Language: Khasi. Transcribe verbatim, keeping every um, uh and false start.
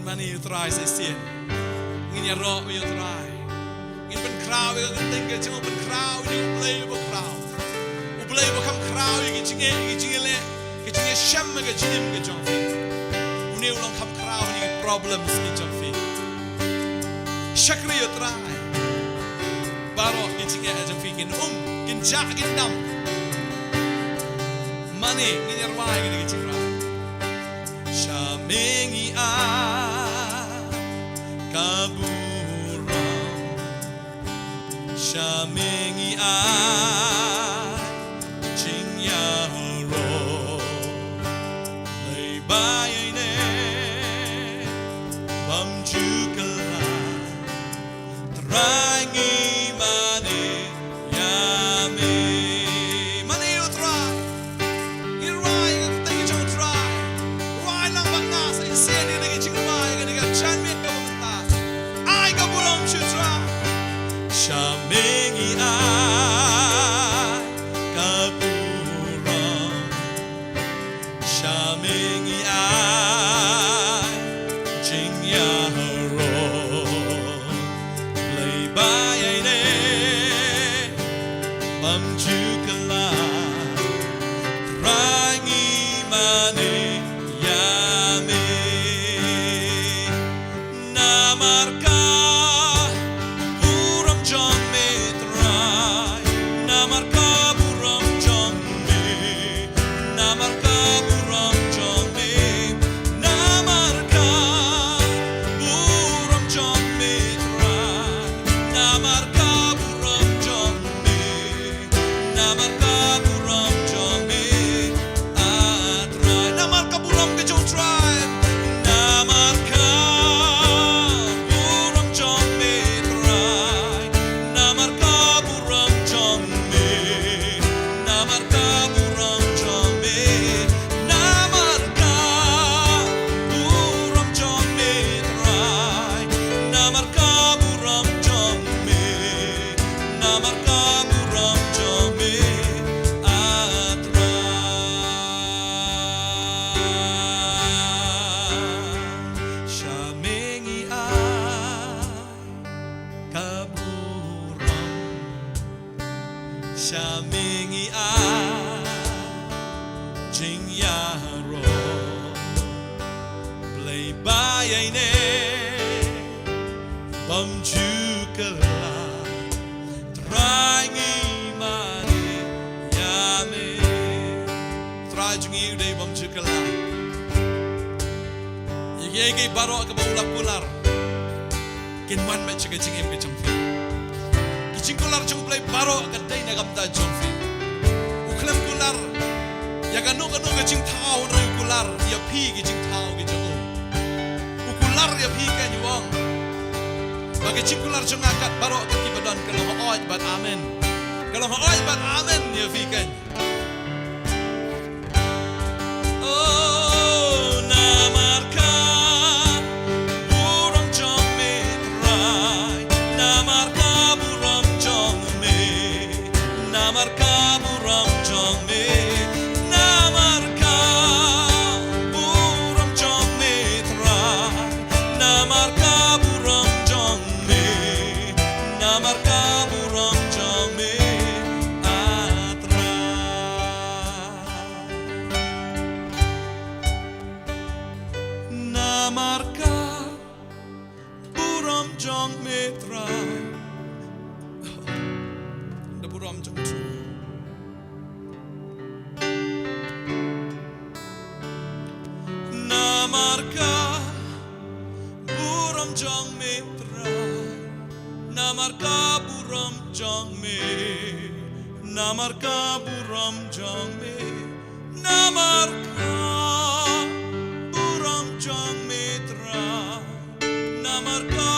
Mane ïa u Trai sa shisien. Ngin ïaroh ïa u Trai. Ngin pynkhraw ïa ka kyrteng ka jong u, pynkhraw ïa u Blei uba khraw. U Blei uba kham khraw ïa ki jingeh, ïa ki jingeh leh, ki jingeh shem, ïa ka jingim ka jong phi. Une u long kham khraw ïa ki problems ki jong phi. Shakri ïa u Trai. Baroh ki jingeh jong phi kin um, kin jah, kin dam. Mane ngin ïarwai ïa ki jingrwai. Sha me ngi ai ka burom. Sha me ngi ai jingïaroh. Lei ba ïaineh bym ju kylla. Trai ngi mane ïa me. Mane ïa u Trai. Ngi rwai ïa ka kyrteng jong u Trai. Rwai lang bad nga sa shisien ïa ki jingrwai, ïa kane ka janmiet kaba mynta. Ai ka burom sha u Trai. Sha me ngi ai ka burom. Sha me ngi ai jingïaroh. Lei ba ïaineh bym ju kylla. Trai ngi mane ïa me. Namar ka burom jong me Trai, namar ka burom jong me, namar ka burom jong me, namar ka burom jong me Trai, namar ka burom jong me. Namar ka burom jong me, ah Trai. Namar ka burom ka jong u Trai. Namar ka burom jong me, Trai. Namar ka burom jong me. Namar ka burom jong me. Namar ka burom jong me, Trai. Namar ka burom jong me. Namar ka burom jong me, ah Trai. Sha me ngi ai ka burom. Sha me ngi ai jingïaroh. Blei ba ïaineh bym ju kylla. Trai ngi mane ïa me. Trai jong ngi u dei bym ju kylla. Ïa kiei kiei baroh kiba u la kular kin wan beit sha ka jingim ka jong phi. Ki jingkular jong U Blei baroh ka dei na ka bynta jong phi. U khlem kular ïa kano kano ka jingthaw, hynrei u kular ïa phi ki jingthaw ki jong u. U kular ïa phi, kan ong ba ka jingkular jong nga kat baroh kat kiba don ka long hooid bad amen. Ka long hooid bad amen ïa phi, kan. Oh, namar ka burom jong me Trai, namar ka burom jong me, namar ka burom jong me, namar ka burom jong me Trai, namar ka burom jong me, namar ka burom jong me, ah Trai. Namar ka burom jong me Trai. Da burom jong u Trai. Namar ka burom jong me Trai. Namar ka burom jong me. Namar ka burom jong me. Namar ka burom jong me Trai. Namar ka